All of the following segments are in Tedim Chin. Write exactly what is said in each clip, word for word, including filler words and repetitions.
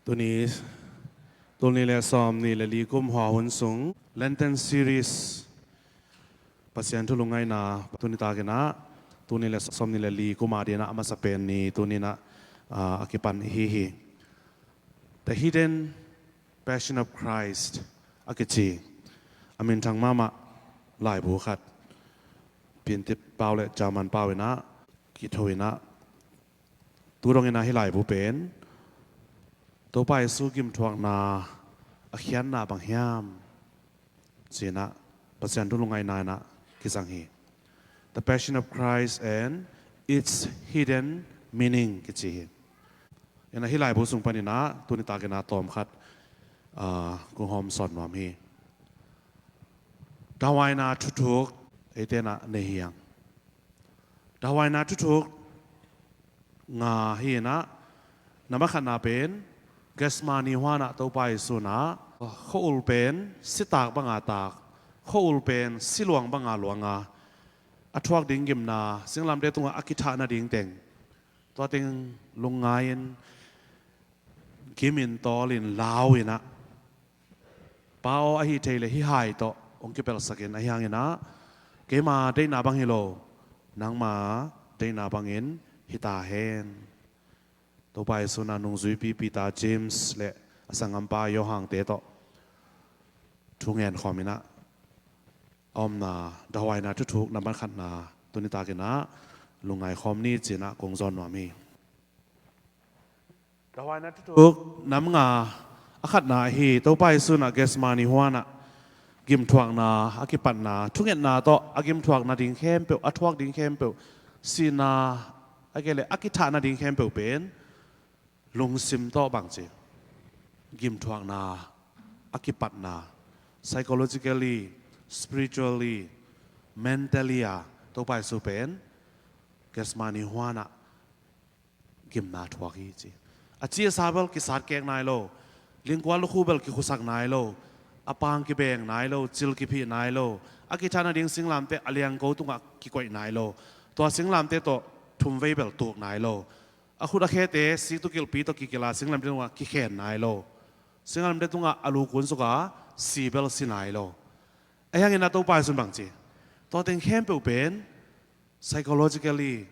Tuni, tuni le sawm ni le li kum hua hun sung Lenten series Pasian thu lungngaihna tuni takin ah, tuni le sawm ni le li kum a dingin ah a masa pen ni tuni in ah, ah, a kipan ihi hi. The Hidden Passion of Christ a kici a minthang mahmah laibu khat, Piantit pau le German pau in ah kitho in ah, tu dongin ah hih laibu pen Topa Jesu gimthuakna a khiatna bang hiam ci-in ah Pasian thu lungngaihna in ah kizang hi. The Passion of Christ and its Hidden Meaning kici hi. In ah hih laibu sung panin ah tuni takin ah tawmkhat, ah, kong hawm sawn nuam hi. Dahhuaina thuthuk eite in ah nei hi hang. Dahhuaina thuthuk nga hi in ah, na makhatna pen Gethsemane huan ah Topa Jesu in ah khua-ul pen sitak banga tak, khua-ul pen siluang banga luang a, a thuak ding gimna, singlamteh tungah a kithah nading teng, tua teng lungngai-in, gimin tawlin, lau in ah, Pa aw, ahih theih leh hih hai tawh hong kipelhsak in, ahih hangin ah keima deihna bang hi lo, nangma deihna bangin hi ta hen. Topa Jesu in ah nungzuipi Peter, James le a sanggampa Johan-te tawh thu ngen khawm in ah, a omna, dahhuaina thuthuk na makhatna tuni takin ah lungngai khawm ni ci-in ah kong zawn nuam hi. Dahhuaina thuthuk nam nga, a khatna ahi Topa Jesu in ah Gethsemane huan ah gimthuakna a kipatna, thungetna tawh a gimthuak nading khempeuh, a thuak ding khempeuh, sihna, a kei leh a kithah nading khempeuh pen lungsim tawh bangci gimthuakna a kipatna, psychologically, spiritually, mentally a Topa Jesu pen Gethsemane huan ah gimna thuak hi ci. A ci a sa bel kisat kek nai lo, lingkuan lukhu bel kikhusak nai lo, a pang kibeng nai lo, cil kiphih nai lo, a kithah nading singlamteh a liangko tungah kikoih nai lo, tua singlamteh tawh thumvei bel tuk nai lo, a khut a khete siktukilhpi tawh kikilh a singlamteh tungah kikhen nai lo, singlamteh tungah a lu kunsuk a si bel si nai lo. Ahih hangin ah Topa Jesu in bangci, tua teng khempeuh pen psychologically,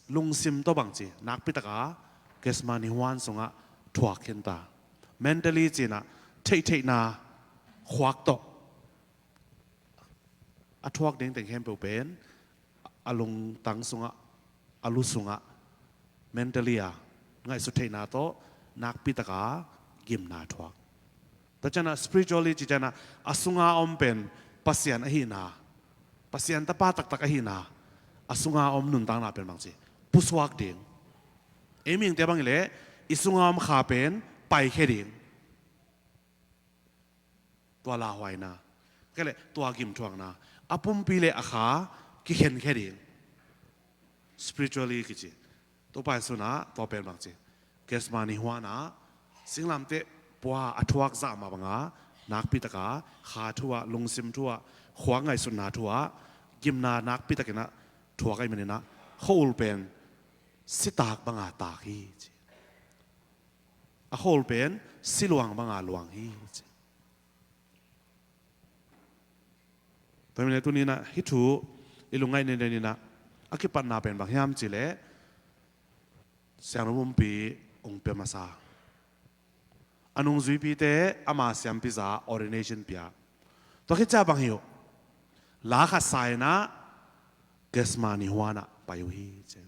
lungsim tawh bangci nakpitak a Gethsemane huan sungah thuak khin ta. Mentally ci-in ah theihtheihna khuak tawh a thuak ding teng khempeuh pen a lungtang sungah, a lu sungah, mentally a ngaihsut theihna tawh nakpitak a gimna thuak. Tua ciangin ah spiritually ci ciangin ah a sunga om pen Pasian ahihna, Pasian tapa taktak ahihna, a sunga om nuntakna pen bangci, pusuak ding. Ei mihingte bang hi leh i sunga om kha pen paikhia ding. Tua lauhuaina, kei leh tua gimthuakna, a pumpi le a kha kikhenkhia ding. Spiritually kici. Topa Jesu in ah tua pen bangci, Gethsemane huan ah singlamteh pua a thuak zah mah banga nakpitak a kha thu ah, lungsim thu ah, khuak ngaihsutna thu ah gimna nakpitakin ah thuak ahih manin ah khua-ul pen sitak banga tak hi ci. A khua-ul pen siluang banga luang hi ci. Tua hi manin ah tuni in ah hih thu i lungngaih neinei in ah, a kipatna pen bang hiam cih leh siangtho pumpi hong pia masa, a nungzuipite ama siampi za ordination pia. Tua khit ciang bang hi uh, la khat sa in ah Gethsemane huan ah pai uh hi ci.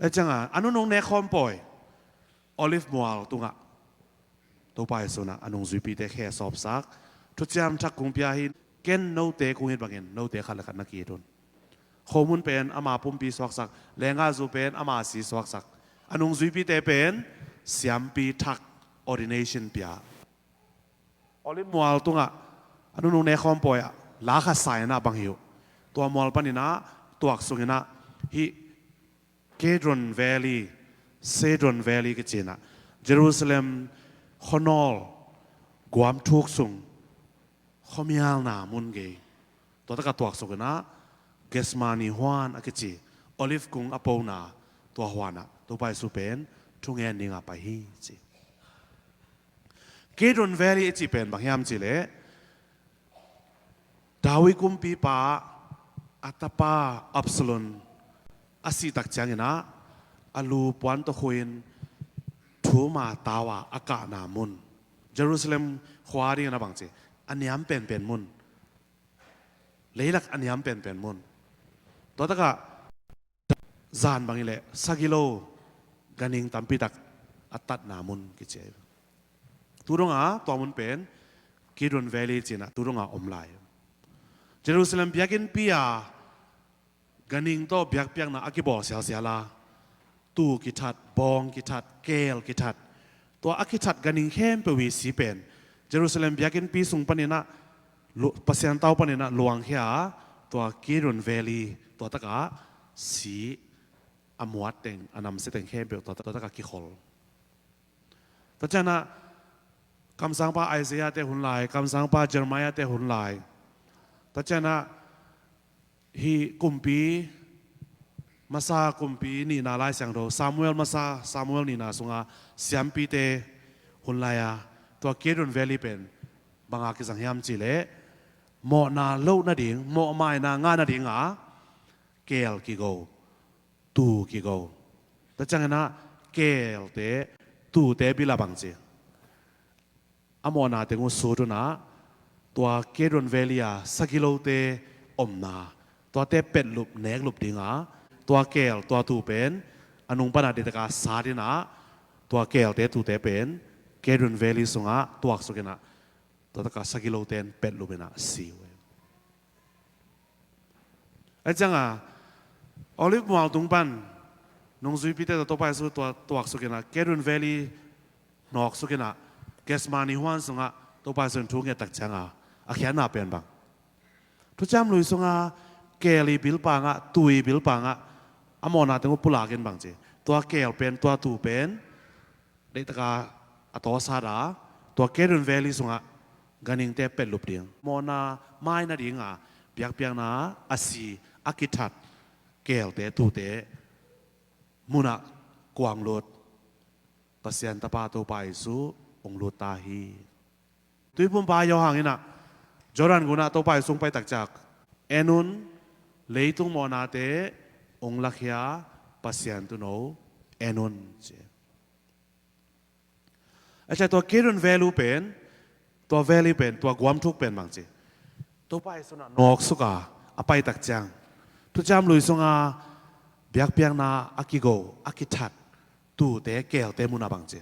Ahih ciangin a nunung nek khawm pawi Olive mual tungah Topa Jesu in ah a nungzuipite khe sawpsak, thuciam thak kong pia hi, ken note kong it bangin note khat le khat na ki-it un. Khomun pen ama pumpi suaksak, lenggahzu pen ama si suaksak, a nungzuipite pen siampi thak, ordination pia. Olive mual tungah a nunung nek khawm pawi ah la khat sa in ah bang hi uh, tua mual panin ah tuaksuk in ah hih Kidron Valley, Cedron Valley kici in ah, Jerusalem khuanawl guam thuk sung, khuamialna mun gei, tua takah tuaksuk in ah Gethsemane huan a kici, Olive kung a pona tua huan ah Topa Jesu pen thungen dingin pai hi ci. Kidron Valley i cih pen bang hiam cih leh, David kumpipa a tapa Absalom a sih tak ciangin ah, a lu puan tawh khuh in thuma tau a a kahna mun, Jerusalem khua dingin a bang ci, a niam penpen mun, leilak a niam penpen mun. Tua takah zan bang hi leh sagilo ganhing tampi tak a tatna mun kici hi. Tu dongah tua mun pen Kidron Valley ci-in ah tu dongah om lai. Jerusalem biakinnpi a ganhing tawh biakpiakna a kibawl sialsial a, tuu kithat, bawng kithat, keel kithat, tua a kithat ganhing khempeuh i si pen Jerusalem biakinnpi sung panin ah lu-, Pasian tau panin ah luangkhia a, tua Kidron Valley tua takah si a muat teng, a namsia teng khempeuh tua, tua takah kikhol. Tua ciangin ah kamsangpa Isaiah te hun lai, kamsangpa Jeremiah te hun lai. Tua ciangin ah hih kumpi masa, kumpi nihna Lai Siangtho, Samuel masa, Samuel nihna sunga siampite hun lai-a, tua Kidron Valley pen banga kizang hiam cih leh, mawhna loh nading, mawhmaina ngah nadinga keel kigo, tuu kigo. Tua ciangin ah keelte, tuute bil a bang ci, a mawhna teng uh sut un ah, tua Kidron Valley a sagilote omna, tuate petlup neklup dinga, tua keel tua tuu pen a nung pana deihtaka sat in ah, tua keelte tuute pen Kidron Valley sungah tuaksuk in ah, tua takah sagilote in petlup in ah si uh hi. Ahih ciangin Olive mual tung pan nungzuipite tawh Topa Jesu tua tuaksuk in ah, Kidron Valley nawksuk in ah, Gethsemane huan sungah Topa Jesu in thu nget tak ciangin a khiatna pen bang? Thuciam Lui sunga keel i bilpang ah, tuu i bilpang ah a mawhna teng uh pulak in bang ci, tua keel pen, tua tuu pen deihtaka a tawsat a, tua Kidron Valley sungah ganhingte petlup ding, mawhna mai nadinga biakpiakna a si, a kithat keelte, tuute munah kuang lut, Pasian Tapa Topa Jesu hong lut ta hi. Tuiphumpa Johan in ah Jordan gun ah Topa Jesu hong pai tak ciang, en un, leitung mawhnate hong lakhia Pasian Tuuno, en un, ci. Ahih ciang tua Kidron Valley pen, tua valley pen, tua guam thuk pen bang ci, Topa Jesu in ah nawksuk a, a pai tak ciang, Thuciam Lui sunga biakpiakna a kigo, a kithat tuute, keelte munah bang ci,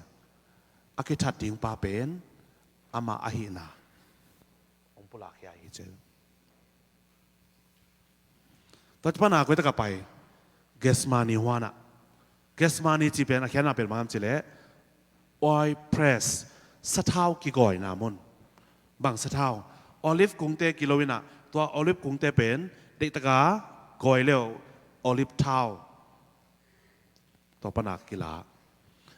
a kithat dingpa pen amah ahihna hong pulakkhia hi ci. Tua pana koi takah pai, Gethsemane huan ah. Gethsemane cih pen a khiatna pen bang hiam cih leh, oil press, sathau kigawina mun. Bang sathau? Olive kungte kilo in ah, tua olive kungte pen deihtaka gawi le uh olive thau, tua pana kila.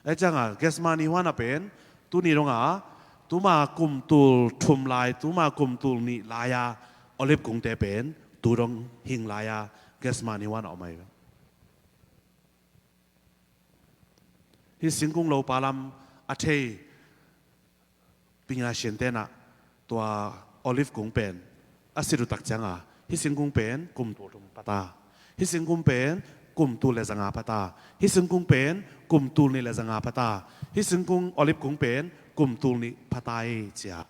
Ahih ciangin Gethsemane huan ah pen, tuni dongah, tuma kum tul thum lai, tuma kum tul nih lai-a olive kungte pen tu dong hing lai-a Gethsemane huan ah om ahi. Hih singkung lopa lam a thei Pinga Shin te in ah tua olive kung pen a sit uh tak ciangin, hih singkung pen kum tul thum pha ta, hih singkung pen kum tul le zanga pha ta, hih singkung pen kum tul nih le zanga pha ta, hih singkung olive kung pen kum tul nih pha ta hi ci-a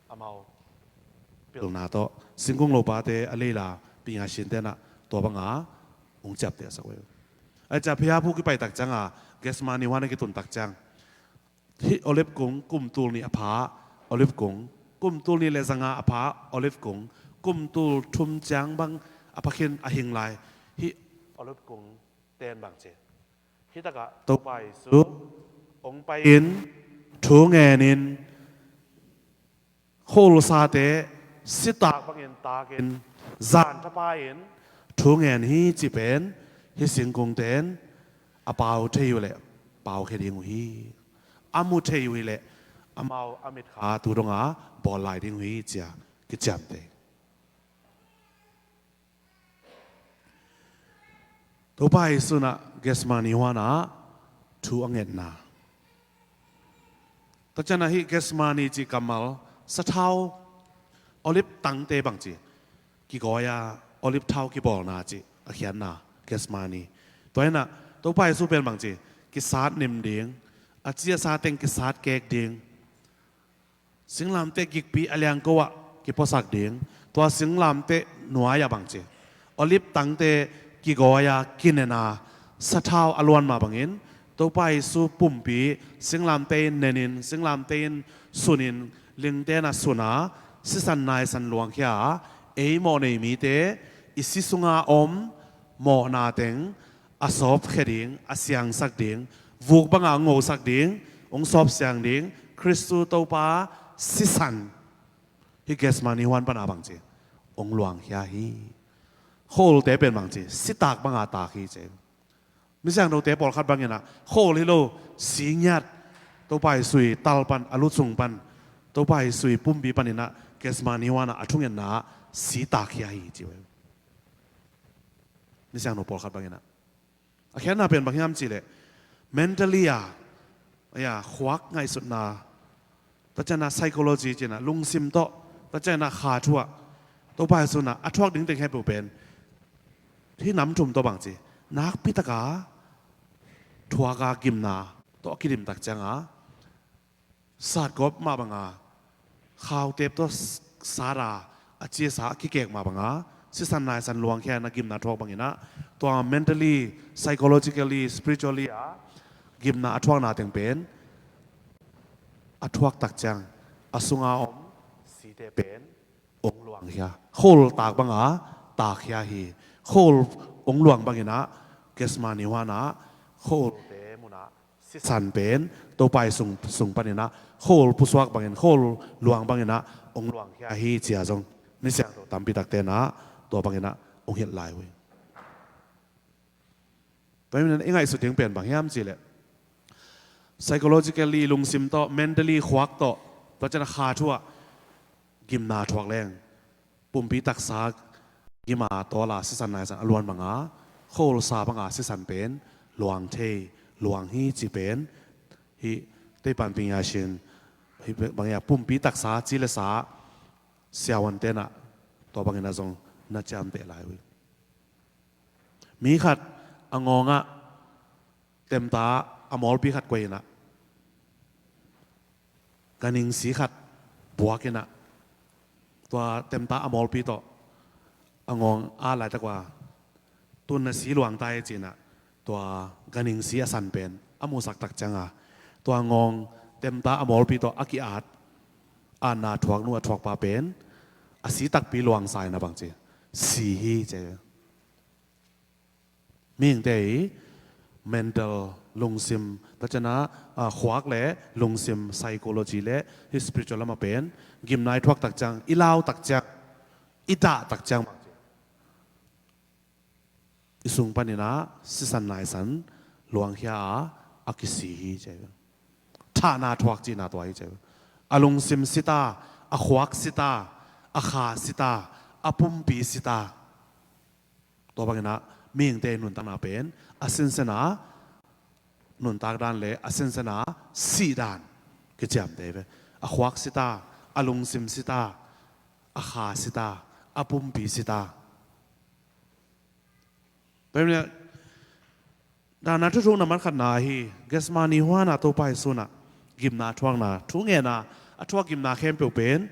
amau pilna tawh singkung lopate a leila Pinga Shin te in ah tua banga hong ciaptehsak uh hi. Ahih ciang phiaphu kipai tak ciangin, Gethsemane huan a kitun tak ciang, hih olive kung kum tul nih a pha olive kung, kum tul nih le zanga a pha olive kung, kum tul thum ciang bang a pha khin a hing lai hih olive kung ten bang ci, hih takah Topa Jesu hong pai in, thu ngen in, khua-ulsate sitak bangin takin, zan thapai in thu ngen hi cih pen hih singkungte in a pau thei uh leh pau khia ding uh hi. A mu thei uh hi leh amau a mitkha tu dongah bawl lai ding uh hi ci-a kiciamteh. Topa Jesu in ah Gethsemane huan ah thu a ngetna. Tua ciangin ah hih Gethsemane cih kammal, sathau, olive tangte bang ci, kigawi a olive thau kibawlna cih a khiatna, Gethsemane. Tua in ah Topa Jesu pen bang ci, kisat nim ding, a ci a sa teng kisat kek ding, singlamteh gikpi a liangko ah kipuasak ding, tua singlamteh nuai ah bang ci, olive tangte kigawi a kinen a, sathau a luan mah bangin, Topa Jesu pumpi singlamteh in nenin, singlamteh in sunin, lingte in ah sun a, sisan naisan luangkhia a, ei mawhnei mite i si sunga om mawhna teng a sawpkhia ding, a siangsak ding, vuk banga hong ngosak ding, hong sawpsiang ding, Khristu Topa sisan hih Gethsemane huan pana bang ci, hong luangkhia hi. Khawlte pen bang ci, sitak banga tak hi ci. Misiangthote pawlkhat bangin ah khawl hi lo, si ngiat, Topa Jesu i tal pan, a lu sung pan, Topa Jesu i pumpi panin ah Gethsemane huan ah a thungetna ah sitak khia hi ci. Misiangtho pawlkhat bangin ah a khiatna pen bang hiam cih leh, mentally a, a khuak ngaihsutna, tua ciangin ah psychology ci-in ah lungsim tawh, tua ciangin ah kha thu ah Topa Jesu in ah a thuak ding teng khempeuh pen hih nam thum tawh bang ci, nakpi taka thuak a gimna tawh a kidim tak ciangin ah, satgawp mah banga, khautep tawh sat a, a ci a sa a kikek mah banga, sisan naisan luangkhia in a gimna thuak bangin ah, tua mentally, psychologically, spiritually a gimna a thuakna teng pen a thuak tak ciang, a sunga om site pen hong luangkhia. Khawl tak banga takkhia hi. Khawl hong luang bangin ah Gethsemane huan ah khawlte mun ah sisan pen Topa i sung, sung panin ah khawl pusuak bangin, khawl luang bangin ah hong luangkhia hi ci-a zong misiangtho tampi takte in ah tua bangin ah hong hilh lai uh hi. Tua hi manin i ngaihsut ding pen bang hiam cih leh, psychologically lungsim tawh, mentally khuak tawh, tua ciangin ah kha thu ah gimna thuak leng, pumpi taksa gim a tawl a sisan naisan a luan banga, khawlsa banga sisan pen luang thei, luang hi ci pen, hih Teipan Ping Ya Shin, hih bang ya, pumpi taksa ci le sa siavuante in ah tua bangin ah zong na ciamteh lai uh hi. Mi khat a ngawng ah temta a mawlpi khat koih in ah, ganhing si khat buak in ah, tua temta a mawlpi tawh a ngawng at laitak ua, "Tun na si luang ta hi," ci-in ah tua ganhing si a san pen a musak tak ciangin, tua ngawng temta a mawlpi tawh a ki-at, atna thuak nu a thuak pa pen a si takpi luangsa in ah bang ci, si hi ci. Mihingte i mental, lungsim, tua ciangin ah, a, khuak le lungsim, psychology le hih spiritual lamah pen gimna i thuak tak ciang, i lau tak ciang, i dah tak ciang, i sung panin ah sisan naisan luangkhia a, a kisi hi ci. Thahna thuak cihna tua hi ci. A lungsim si ta, a khuak si ta, a kha si ta, a pumpi si ta. Tua bangin ah mihingte i nuntakna pen a sinsen a nuntak dan le a sinsen a sih dan kiciamteh ve. A khuak si ta, a lungsim si ta, a kha si ta, a pumpi si ta. Tua hi manin ah, Danna thuthuk nambat khatna ahi Gethsemane huan ah Topa Jesu in ah gimna thuakna thu ngen a, a thuak gimna khempeuh pen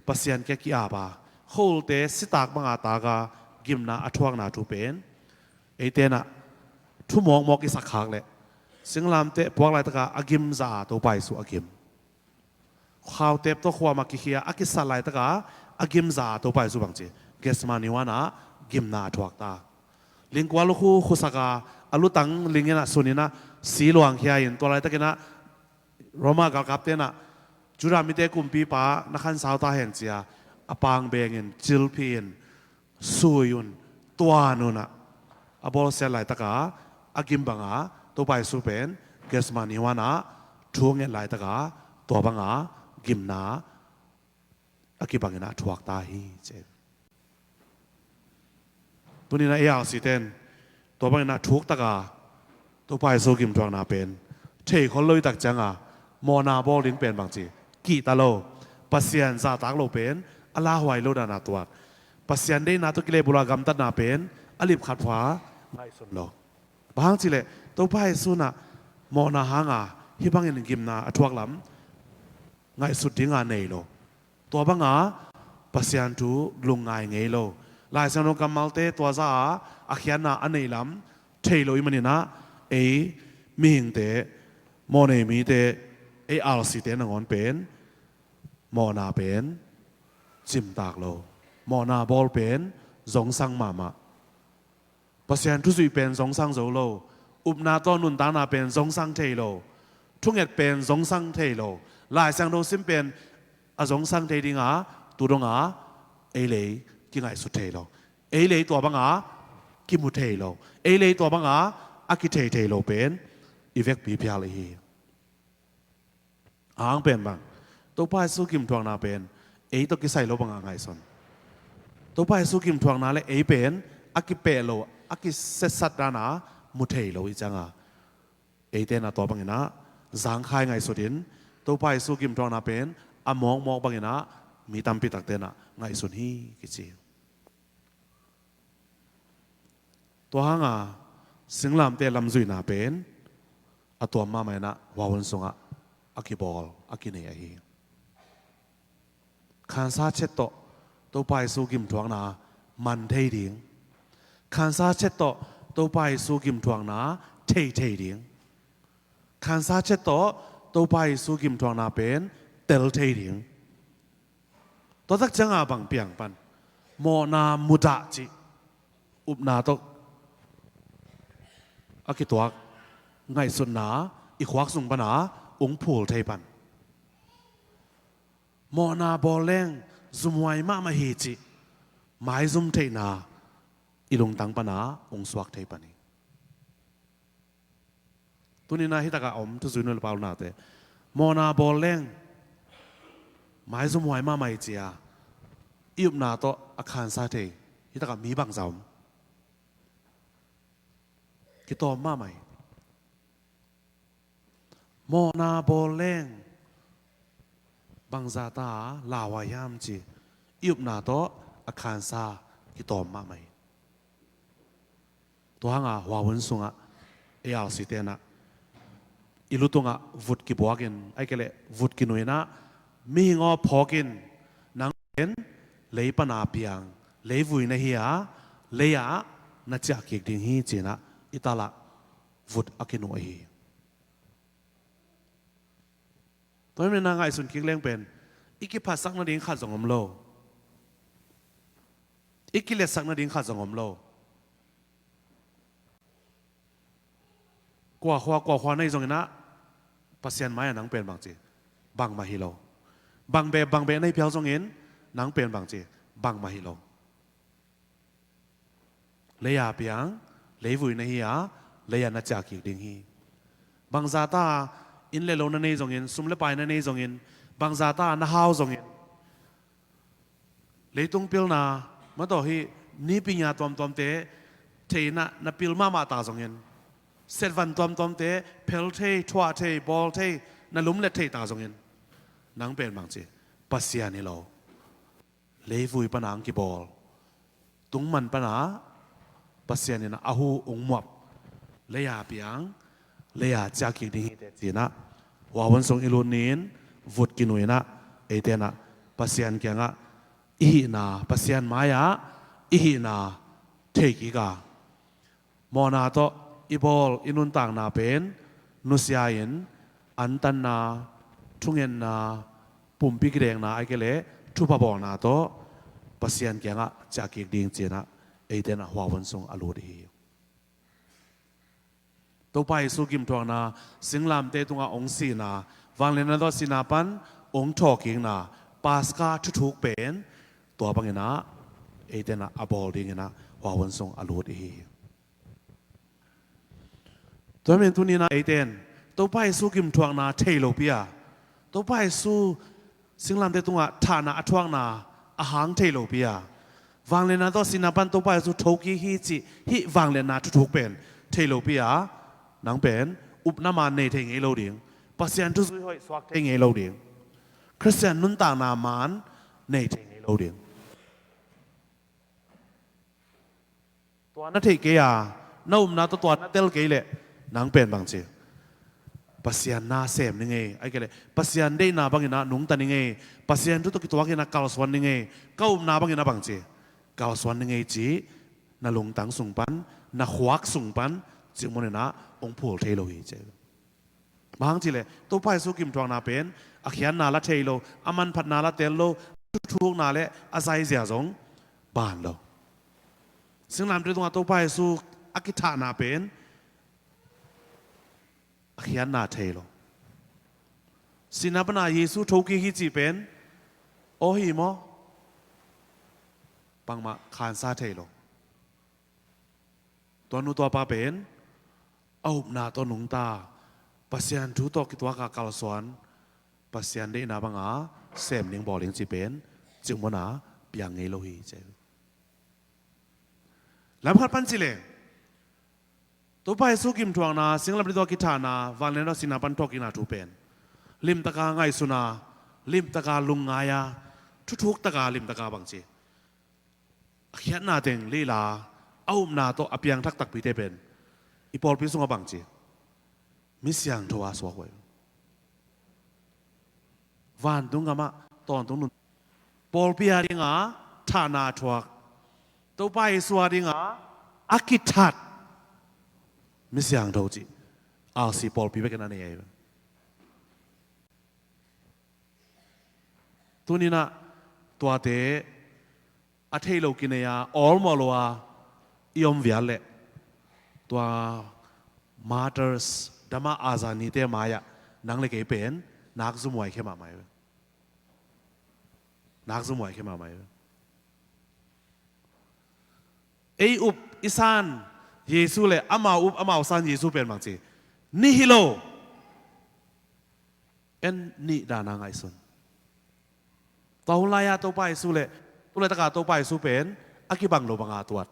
Pasian kiang ki-ap a, khawlte sitak banga tak a gimna a thuakna thu pen eite in ah thu mawkmawk i sak khak leh, singlamteh puak laitak a a gim zah a Topa Jesu a gim. Khautep tawh khuam ah kikhia a kisat laitak a a gim zah a Topa Jesu bang ci, Gethsemane huan ah gimna a thuak ta. Lingkual lukhu khusak a, a lutang ling in ah sun in ah si luangkhia in, tua laitakin ah Roma galkapte in ah, "Judah mite kumpipa na khansau ta hen," ci-a a pang beng in, cilphih in, sui un, tuan un ah, a bawlsiat laitak a a gim bang a Topa Jesu pen Gethsemane huan ah thu nget laitak a tua bang a gimna a kibang in ah thuak ta hi ci. Tuni in ah ei R C ten tua bang in ah thuk tak a Topa Jesu gim thuakna pen thei khol lo i tak ciang a, Mawhna bawl ding pen bangci, kihta lo, Pasian zahtak lo pen a lauhuai lo dana tuat, Pasian deihna tawh kilehbulh a gamtatna pen a lipkhat pha ngaihsun lo. Bang hang cih leh Topa Jesu in ah mawhna hanga hih bangin gimna a thuak lam ngaihsut dinga nei lo. Tua banga Pasian thu lungngai ngei lo. Lai Siangtho kammalte tua za a a khiatna a neih lam thei lo ahih manin ah ei mihingte, mawhnei mite, ei alsite nangawn pen mawhna pen cimtak lo. Mawhna bawl pen zongsang mahmah. Pasian thuzuih pen zongsang zo lo. Upna tawh nuntakna pen zongsang thei lo. Thunget pen zongsang thei lo. Lai Siangtho sim pen a zongsang thei dinga tu donga ei lei kingaihsut thei lo. Ei lei tua banga kimu thei lo. Ei lei tua banga a kithei thei lo pen i vekpi phial ihi. A hang pen bang, Topa Jesu gimthuakna pen ei tawh kisai lo banga ngaihsun. Topa Jesu gimthuakna le ei pen a kipeh lo, a kisetsat dana mu thei lo i cianga, eite in ah tua bangin ah zangkhai ngaihsut in, Topa Jesu gimthuakna pen a mawkmawk bangin ah mi tampi takte in ah ngaihsun hi kici. Tua hanga singlamteh lamzuihna pen a tuam mahmah in ah huahun sungah a kibawl, a kinei ahi. Khansa chet tawh Topa Jesu gimthuakna man thei ding. Khansa chet tawh Topa Jesu gimthuakna thei thei ding. Khansa chet tawh Topa Jesu gimthuakna pen tel thei ding. Tua tak cianga bang piang pan, mawhna mudah cih upna tawh a kituak ngaihsutna i khuak sung pana ung phul thei pan, mawhna bawl leng zumhuai mahmah hi cih maizum theihna i lungtang pana ung suak thei pan hi. Tuni-in ah hih takah a om thuzui nu le pa u naute, mawhna bawl leng maizumhuai mahmah hi cia i upna tawh a khansa thei hih takah mi bangza om? Kitawm mahmah hi. Mawhna bawl leng bangzata lauhuai hiam ci i upna tawh a khansa kitawm mahmah hi. Tua hanga huahun sungah ei alsite in ah i lu tungah vut kibuakin, ahih kei leh vut kinui in ah, mihing aw phawkin, nang pen lei pana piang, leivui na hi a, lei-ah na ciah kik ding hi ci-in ah i talah vut a kinu ahi. Tua hi manin ah ngaihsun kik leng pen i kiphatsak nading khat zong om lo. I kiliatsak nading khat zong om lo. Kua khua, kua khua na hih zongin ah Pasian mai-ah nang pen bangci, bangmah hi lo. Bang beh, bang beh na hih phial zongin nang pen bangci, bangmah hi lo. Lei-a piang, leivui na hi a, lei-ah na ciah kik ding hi. Bangzata inn le lo na nei zongin, sum le pai na nei zongin, bangzata na hau zongin, leitung pilna, mataw hih nipi nya tuamtuamte thei in ah na pil mahmah ta zongin, setvan tuamtuamte phel thei, thuah thei, bawl thei, na lumlet thei ta zongin, nang pen bangci, Pasian hi lo. Leivui pana ang kibawl, tungman pana Pasian in ah a hu ung muap, lei-a piang, lei-a ciah kik ding hi teh ci-in ah huahun sung i lut ni-in vut kinui-in ah eite in ah Pasian kiangah i hihna, Pasian mai-ah i hihna thei kik a, mawhna tawh i bawl i nuntakna pen nusia-in antanna, thungetna, pumpi kidekna, ahih kei leh thupha bawlna tawh Pasian kiangah ciah kik ding ci-in ah eite in ah huahun sung a lut i hi. Topa Jesu gimthuakna, singlamteh tungah hong sihna, vangliatna tawh sihna pan hong thawhkikna, Paska thuthuk pen tua bangin ah eite in ah a bawl dingin ah huahun sung a lut i hi. Tua hi manin tuni-in ah eite in Topa Jesu gimthuakna thei lopi a, Topa Jesu singlamteh tungah thahna a thuakna a hang thei lopi a, vangliatna tawh sihna pan Topa Jesu thokik hi cih hih vangliatna thuthuk pen thei lopi a, nang pen upna man nei thei ngei lo ding, Pasian thuzui hoih suak thei ngei lo ding. Khristian nuntakna maan nei thei ngei lo ding. Tua na theih kei a, na upna tawh tua na tel kei leh, nang pen bang ci? Pasian na sem ni ngei, ahih kei leh Pasian deihna bangin ah nungta ni ngei, Pasian thu tawh kituakin ah kalsuan ni ngei, ka upna bangin ah bang ci? Kalsuan ni ngei ci, na lungtang sung pan, na khuak sung pan, cih munin ah hong phul thei lo hi ci. Bang hang cih leh Topa Jesu gimthuakna pen a khiatna la thei lo, a manphatna la tel lo, a thuthukna le a zaizia zong ban lo. Singlamteh tungah Topa Jesu a kithahna pen a khiatna thei lo. Sihna pana Jesu thokik hi cih pen aw hi maw? Bangmah khansa thei lo. Tua nu tua pa pen a upna tawh nungta, Pasian thu tawh kituak a kalsuan, Pasian deihna banga sem ding bawl ding cih pen cih muna piang ngei lo hi ci. Lam khat pan cih leh Topa Jesu gimthuakna, singlamteh tungah kithahna, vanglian tawh sihna pan thawhkikna thu pen limtaka ngaihsun a, limtaka lungngai a, thuthuk taka limtaka bang ci? A khiatna teng leila, a upna tawh a piangthak takpite pen i pawlpi sungah bang ci? Mi siangtho a suak uh. Vantung gamah tawntung nun. Pawlpi a dinga thahna a thuak, Topa Jesu a dinga a kithat mi siangtho cih R C pawlpi bekin a nei ahi. Tuninah tuate a thei lo kinei a, awlmawh lo a i om vial leh tua martyrs, dama azanite mai-ah nang le kei pen nak zumhuai khe mahmah hi. Nak zumhuai khe mahmah hi. Ei up i san Jesu le amau up amau san Jesu pen bang ci? Nih hi lo. En nih dana ngaihsun. Tua hun lai-a Topa Jesu le tulaitaka Topa Jesu pen a kibang lo banga tuat.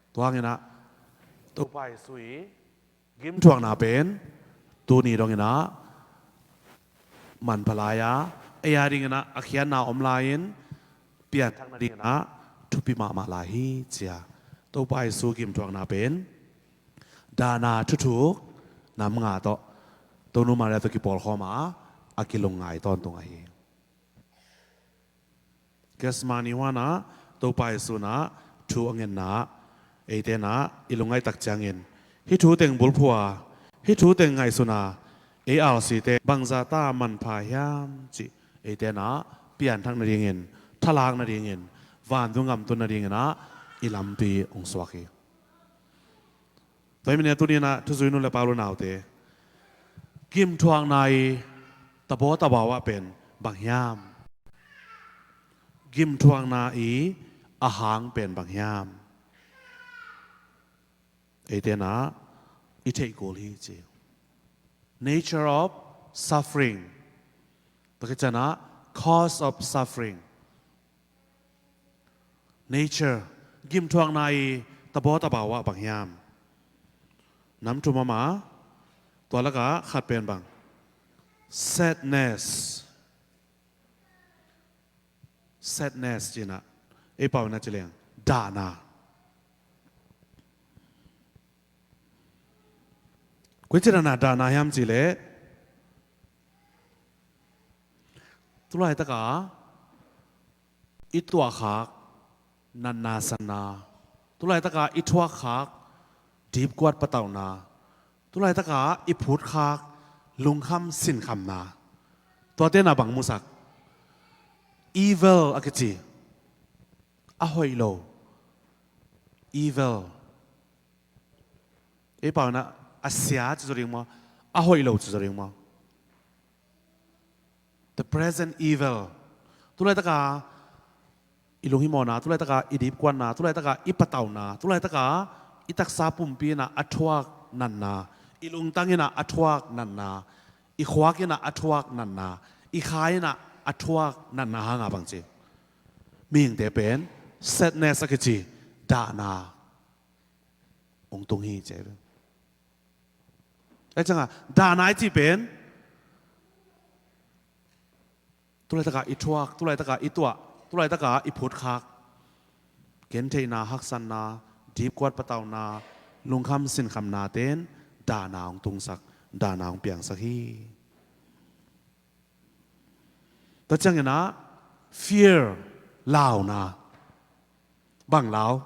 Tua hanginah Topa Jesu i gimthuakna pen tuni donginah manpha lai-a, ei a dinginah a khiatna om lai-in pianthak nadinginah thupi mahmah lai hi cia. Topa Jesu gimthuakna pen dahna thuthuk nam nga tawh Tonu Maria tawh kipawlkhawm a a kilungngai tawntung ahi. Gethsemane huanah Topa Jesu inah thu a ngenna ah eite inah i lungngaih tak ciangin hih thu teng bulphuh a, hih thu teng ngaihsun a, ei R C te bangzahta manpha hiam cih eite inah pianthak nadingin, thalak nadingin, vantung gam tun nadinginah i lampi hong suak hi. Tua hi mania tuninah thuzui nu le pa, u le naute, gimthuakna i tabaw tabaw ah pen bang hiam? Gimthuakna i a hang pen bang hiam? Eite inah i theih kul hi ci. Nature of suffering. Tua khit cianah cause of suffering. Nature, gimthuakna i tabaw tabaw ah bang hiam? Nam thum a om a, tua lakah khat pen bang? Sadness. Sadness cinah ei pau inah ci leng dahna. Koi ci dahna, dahna hiam cih leh tulaitaka i tuahkhak natna sanna, tulaitaka i thuakkhak dipkuat patauhna, tulaitaka i phutkhak lungkham sinkhamna, tuate inah bang musak? Evil a kici. A hoih lo. Evil. Ei pau inah a sia ci zaw ding maw, a hoih lo ci zaw ding maw? The present evil. Tulaitaka i lunghimawhna, tulaitaka i dipkuatna, tulaitaka i patauhna, tulaitaka i taksa pumpi inah a thuak natna, i lungtang inah a thuak natna, i khuak inah a thuak natna, i kha inah a thuak natna hanga bang ci? Mihingte pen sadness a kici dahna hong tung hi ci. Ahi ciangah dahna i cih pen tulaitaka i thuak, tulaitaka i tuah, tulaitaka i phutkhak gentheihna, haksatna, dipkuat patauna, lungkham sinkhamna ten dahna hong tungsak, dahna hong piangsak hi. Tua cianginah fear, launa. Bang lau?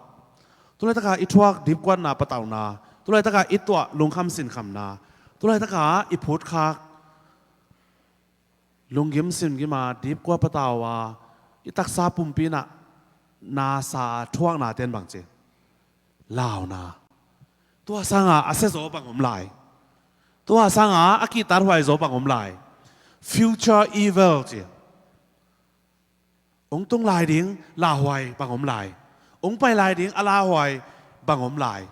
Tulaitaka i thuak dipkuatna patauna, tulaitaka i tuah lungkham sinkhamna, tulaitaka i phutkhak lunggim singima dipkuat pataua i taksa pumpi inah nasa thuakna ten bang ci? Launa. Tua sanga a sia zaw bang om lai? Tua sanga a kihtathuai zaw bang om lai? Future evil ci. Hong tung lai ding lauhuai bang om lai? Hong pai lai ding a lauhuai bang om lai?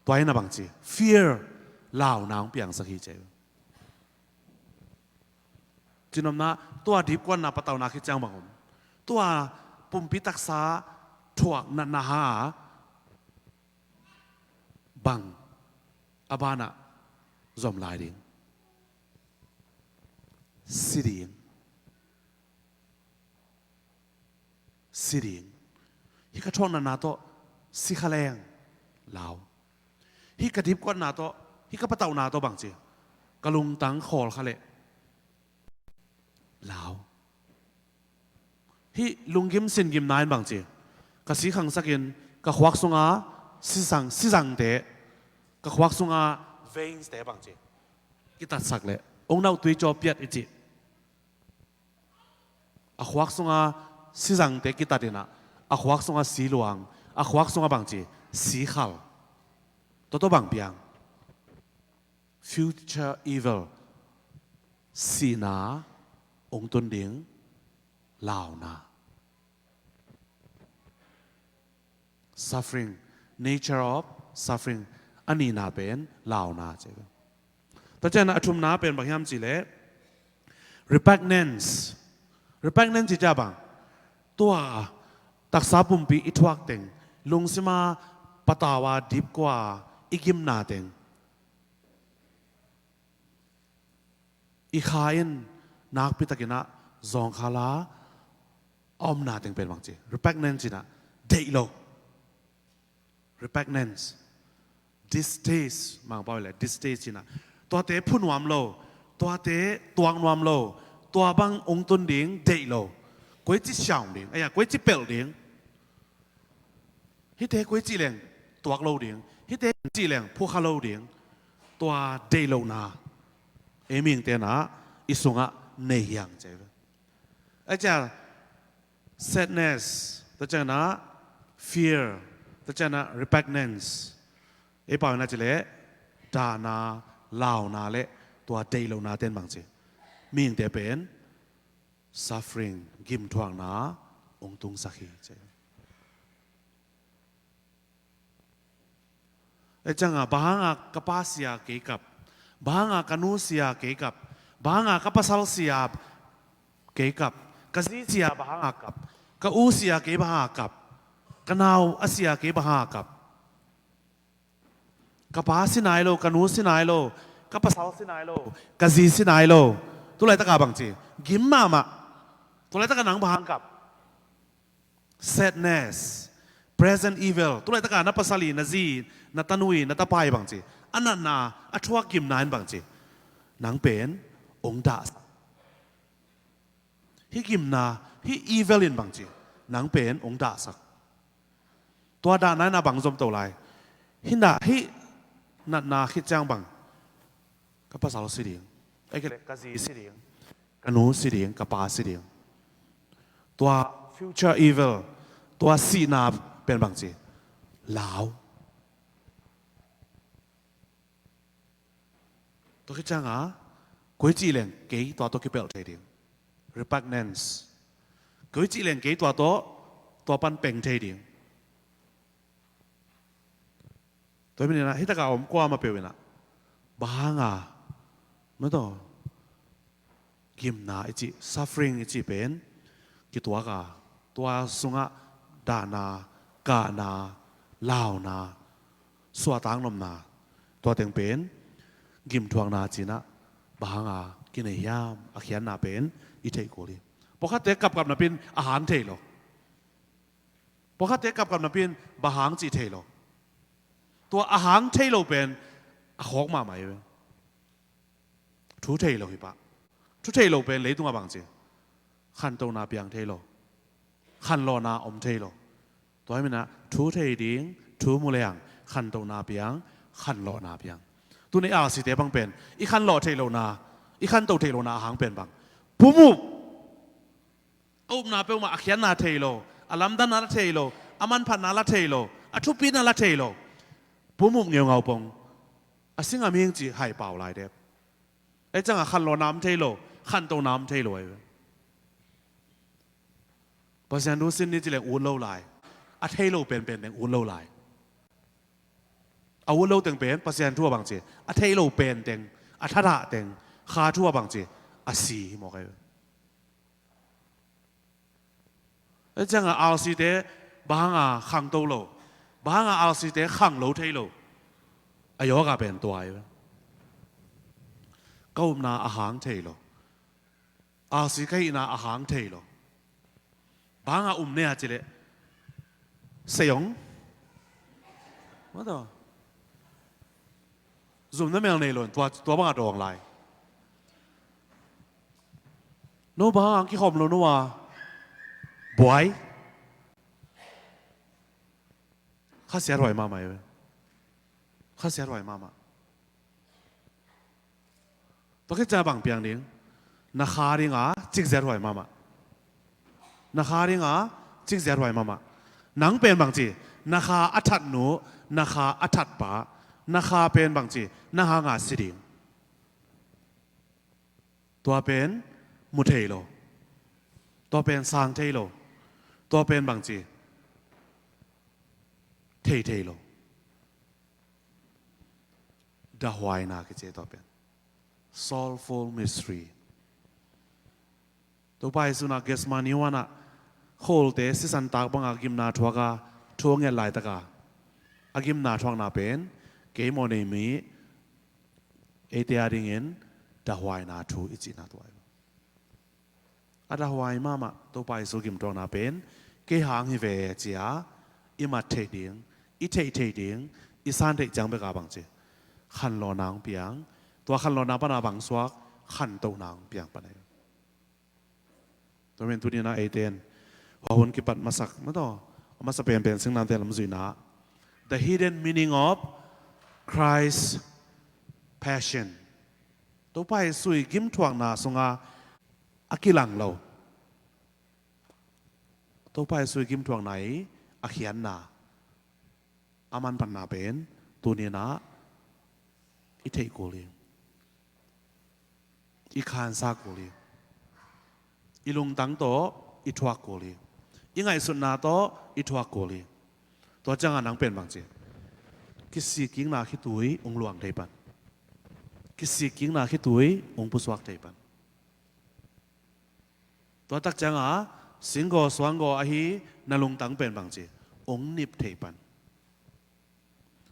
Tua inah bang ci? Fear, launa hong piangsak hi ci. Cinopna, tua dipkuatna patauna khit ciang bang om? Tua pumpi taksa thuak natna hanga bang a banah zom lai ding? Si ding. Si ding. Hih ka thuak natna tawh si kha leng, lau. Hih ka dipkuatna tawh, hih ka patauhna tawh bang ci? Ka lungtang khawl kha leh, lau. Hih lunggim singimna in bang ci? Ka si khangsakin ka khuak sunga sizang, sizangte, ka khuak sunga veins te bang ci? Kitatsak leh hong nautui caw piat i cih. A khuak sunga sizangte kitat inah a khuak sunga si luang, a khuak sunga bang ci? Si khal. Tua tawh bang piang? Future evil. Sihna hong tun ding launa. Suffering, nature of suffering. A nihna pen launa ci. Tua ciangin a thumna pen bang hiam cih leh repugnance. Repugnance cih ciang bang? Tua taksa pumpi i thuak teng, lungsima pataua dipkua i gimna teng i kha in nakpitakinah zawngkhala a omna teng pen bang ci? Repugnance inah deih lo. Repugnance. Distaste, Mangpau le distaste inah tuate phu nuam lo, tuate tuak nuam lo, tua bang hong tun ding deih lo. Koici siam ding, aia, koici pelh ding. Hihte koi cih leng tuak lo ding, hihte cih leng phukha lo ding. Tua deih lohna ei mihingte inah i sungah nei hiang ci. Ahi ciang sadness, tua cianginah fear, tua cianginah repugnance. Ei pau inah ci leh dahna, launa le tua deih lohna ten bang ci? Mihingte pen suffering, gimthuakna hong tungsak hi ci. Ahi ciangah bang hanga ka pa sia kei kap, bang hanga ka nu sia kei kap, bang hanga ka pasal sia kei kap, ka zi sia bang hanga kap, ka u sia kei bang hanga kap, ka nau a sia kei bang hanga kap. Ka pa si nai lo, ka nu si nai lo, ka pasal si nai lo, ka zi si nai lo. Tulaitakah bang ci? Gim mahmah. Tulaitakah nang bang hanga kap? Sadness, present evil. Tulaitakah na pasal i, na zi i, na tanu i, na tapa i bang ci? A natna, a thuak gimna in bang ci? Nang pen hong dahsak. Hih gimna, hih evil in bang ci? Nang pen hong dahsak. Tua dahna in a bang zomto lai? Hih na, hih natna khit ciang bang? Ka pasal si ding. Ahih kei leh ka zi si ding. Ka nu si ding, ka pa si ding. Tua future evil, tua sihna pen bang ci? Lau. Tua khit ciangah koi cih leng kei tua tawh kipelh thei ding. Repugnance. Koi cih leng kei tua tawh, tua pan peng thei ding. Tua hi maninah hih takah a om kuamah peuh inah bang hanga, mataw, gimna i cih, suffering i cih pen kituak a, tua sungah dahna, kahna, launa, suahtak nopna, tua teng pen Gimthuakna cinah bang hanga kinei hiam a khiatna pen i theih kul hi. Pawlkhatte kapkap napi in a hang thei lo. Pawlkhatte kapkap napi in bang hang cih thei lo. Tua a hang thei lo pen a khawk mahmah hi ve. Thu thei lo hi pah. Thu thei lo pen leitungah bang ci? Khantohna piang thei lo. Khanlawhna om thei lo. Tua hi minah thu thei ding, thu mu leng khantohna piang, khanlawhna piang. Tuni R C te bang pen i khanlawh theih lohna, i khantoh theih lohna a hang pen bang? Pum up. A upna peuhmah a khiatna thei lo, a lamdanna la thei lo, a manphatna la thei lo, a thupina la thei lo. Pum up ngeungau pong. A singa mihing cih hai pau lai dep. Ei ciangah khanlawhna om thei lo, khantohna om thei lo ahi ve. Pasian thu sin ni ci leng ut lo lai. A thei lo penpen teng ut lo lai. A ut lo teng pen Pasian thu a bang ci? A thei lo pen teng, a thatah teng, Kha thu a bang ci? A si hi mawk ahi ve. Ei ciangah R C te bang hanga khangto lo, bang hanga R C te khang lo thei lo? A yawka pen tua hi ve. Ka upna a hang thei lo. R C ka hihna a hang thei lo. Bang hanga um ne a ci leh, sei ong. Mataw. Zumna mel nei lo in tua, tua banga dawng lai. No bang hang kikhawm lo no a buai. Kha siathuai mahmah hi ve. Kha siathuai mahmah. Tua khit ciang bang piang ding? Na kha dinga cik ziathuai mahmah. Na kha dinga cik ziathuai mahmah. Nang pen bang ci? Na kha a thatnu, na kha a thatpa, na kha pen bang ci? Na hanga si ding. Tua pen mu thei lo. Tua pen sang thei lo. Tua pen bang ci? Thei thei lo. Dahhuaina kici tua pen. Sorrowful mystery. Topa Jesu inah Gethsemane huanah kholte sisan tak banga gimna thuaka thu a nget laitaka a gimna thuakna pen kei mawh nei mi eite adingin dahhuaina thu i cihna tua hi. A dahhuai mahmah Topa Jesu gimthuakna pen kei hang hi ve cia i mat theih ding, i theih theih ding, i san theih ciang beka bang ci? Khanlawhna hong piang. Tua khanlawhna pana bang suak? Khantohna hong piang pana hi. Tua men tunina eiten hua hun kipat masak mataw, a masa penpen Singlamteh lam zuihna, the hidden meaning of Christ Passion. Topa Jesu i gimthuakna sunga a kilang lo, Topa Jesu i gimthuakna i a khiatna, a manphatna pen tuninah i theih kul hi. I khansa kul hi. I lungtang tawh i thuak kul hi. I ngaihsutna tawh i thuak kul hi. Tua ciangah nang pen bang ci? Kisikkikna khitui hong luang thei pan. Kisikkikna khitui hong pusuak thei pan. Tua tak cianga singgaw suanggaw ahi na lungtang pen bang ci? Hong nip thei pan.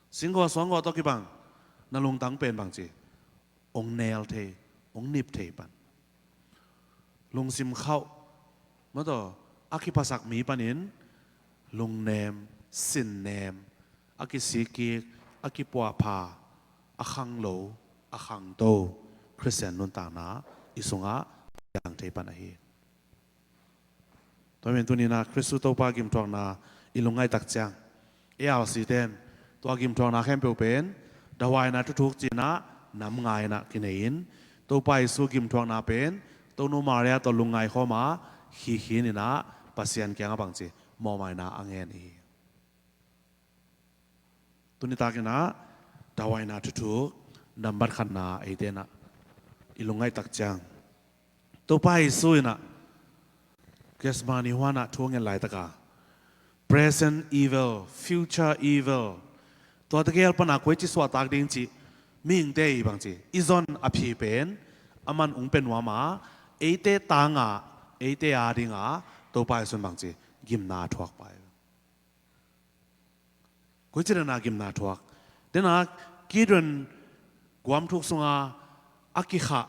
Singgaw suanggaw tawh kibang na lungtang pen bang ci? Hong nel thei, hong nip thei pan. Lungsim khauh mataw a kiphasak mi panin lungnem, sinnem, a kisikkik, a kipuahpha, a khanglo, a khangto Khristian nuntakna i sungah piang thei pan ahi. Tua men tunina Khristu Topa gimthuakna i lungngaih tak ciang, ei R C ten tua gimthuakna khempeuh pen dahhuaina thuthuk cinah nam nga inah kinei in, Topa Jesu gimthuakna pen Tonu Maria tawh lungngai khawma khikhin inah Pasian kiangah bang ci? Mawhmaina a ngen i hi. Tunitakinah dahhuaina thuthuk nambat khatna eitenah i lungngaih tak ciang, Topa Jesu inah Gethsemane huanah thu a nget laitaka present evil, future evil, tua tegel pana koici suahtak ding cih mihingte i bang ci? I zon a phi pen a man hong pia nuama eite tanga, eite adinga Topa Jesu in bang ci? Gimna thuak pai. Koici dena gimna thuak? Dena Kidron Guam thuk sunga a kikhah,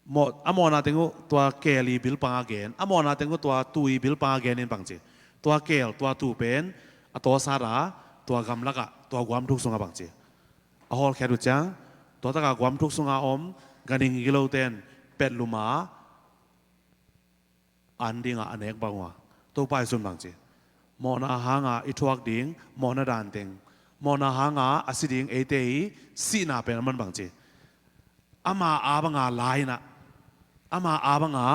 mawh, a mawhna teng uh tua keel i bil panga gen, a mawhna teng uh tua tuu i bil panga gen in bang ci. Tua keel, tua tuu pen a tawsat a, tua gamlakah, tua guam thuk sunga bang ci. A hawlkhiat uh ciang, tua taka guam thuk sunga om ganhing gilote in petlum a, an dingah a nek bang uh a, Topa Jesu'n bang ci. Mawhna hanga i thuak ding mawhna dan teng, mawhna hanga a si ding eite i sihna pen aman bang ci. Ama a banga la inah, ama a banga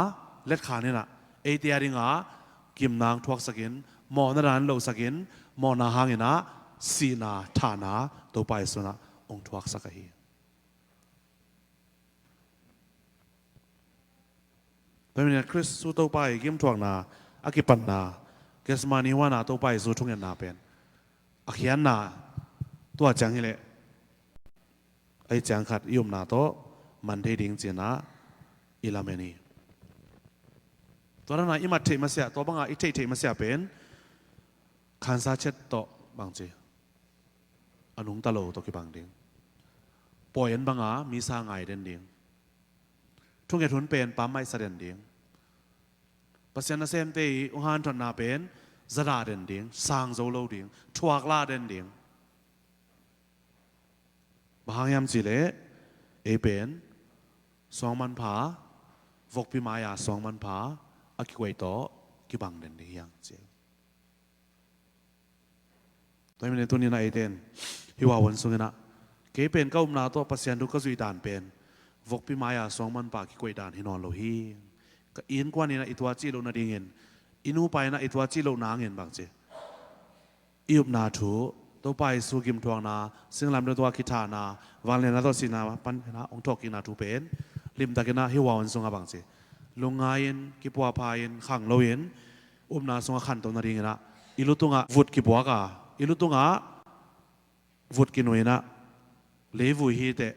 letkhan inah, eite a dinga gimna hong thuaksakin, mawhna dan lohsakin, mawhna hanginah sihna, thahna Topa Jesu'n ah hong thuaksak ahi. Tua hi manin Khristu Topa i gimthuakna a kipatna, Gethsemane huana Topa Jesu thungetna pen a khiatna, tua ciang hileh a hi ciang khat i upna tawh man thei ding cinah i lamen hi. Tua dana i mat theih masiah, tua banga i theih theih masiah pen khansa chet tawh bang ci, a nungta lo tawh kibang ding. Pawi en banga misa ngai den ding. Thunget hun pen pammaihsa den ding. Pasian nasemte i hong hanthotna pen zadah den ding, sang zo lo ding, thuak lah den ding. Bang hang hiam cihleh ei pen suangmanpha, vokpi mai-a suangmanpha a kikoih tawh kibang den ding hi hang ci. Tua hi manin tuninah eite in hih hun sungin ah, kei pen ka upna tawh Pasian thu ka zuih dan pen vokpi mai-a suangmanpha kikoih dan hi nawn lo hi. Ka innkuan inah i tuacih loh nadingin, i nupa inah i tuacih loh nangin bang ci, i upna thu, Topa Jesu gimthuakna, singlamteh tungah kithahna, vangliatna tawh sihna pan inah hong thawhkikna thu pen limtakinah hih hun sungah bang ci, lungngai-in, kipuahpha-in, khang loin, upna sungah khanto nadinginah i lu tungah vut kibuak a, i lu tungah vut kinui inah, leivui hi teh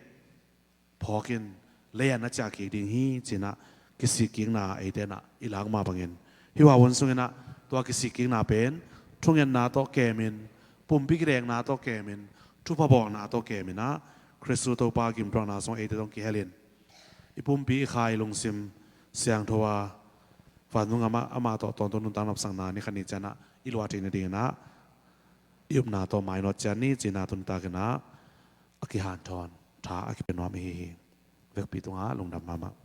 phawkin lei-ah na ciah kik ding hi cinah kisikkikna eite inah i lak mah bangin, hih hun sunginah tua kisikkikna pen thungetna tawh kemin, pumpi kidekna tawh kemin, thupha bawlna tawh keminah Khristu Topa gimthuakna sungah eite zong kihelin, i pumpi, i kha, i lungsim siangtho a, vantung amah, amah tawh tawntung nuntak nopsakna ni khat ni cianah i luah theih nadinginah i upna tawh mainawt ciat ni cinah tuntakinah a kihanthawn tha a kipia nuam i hi hi. Vekpi tungah lungdam mahmah.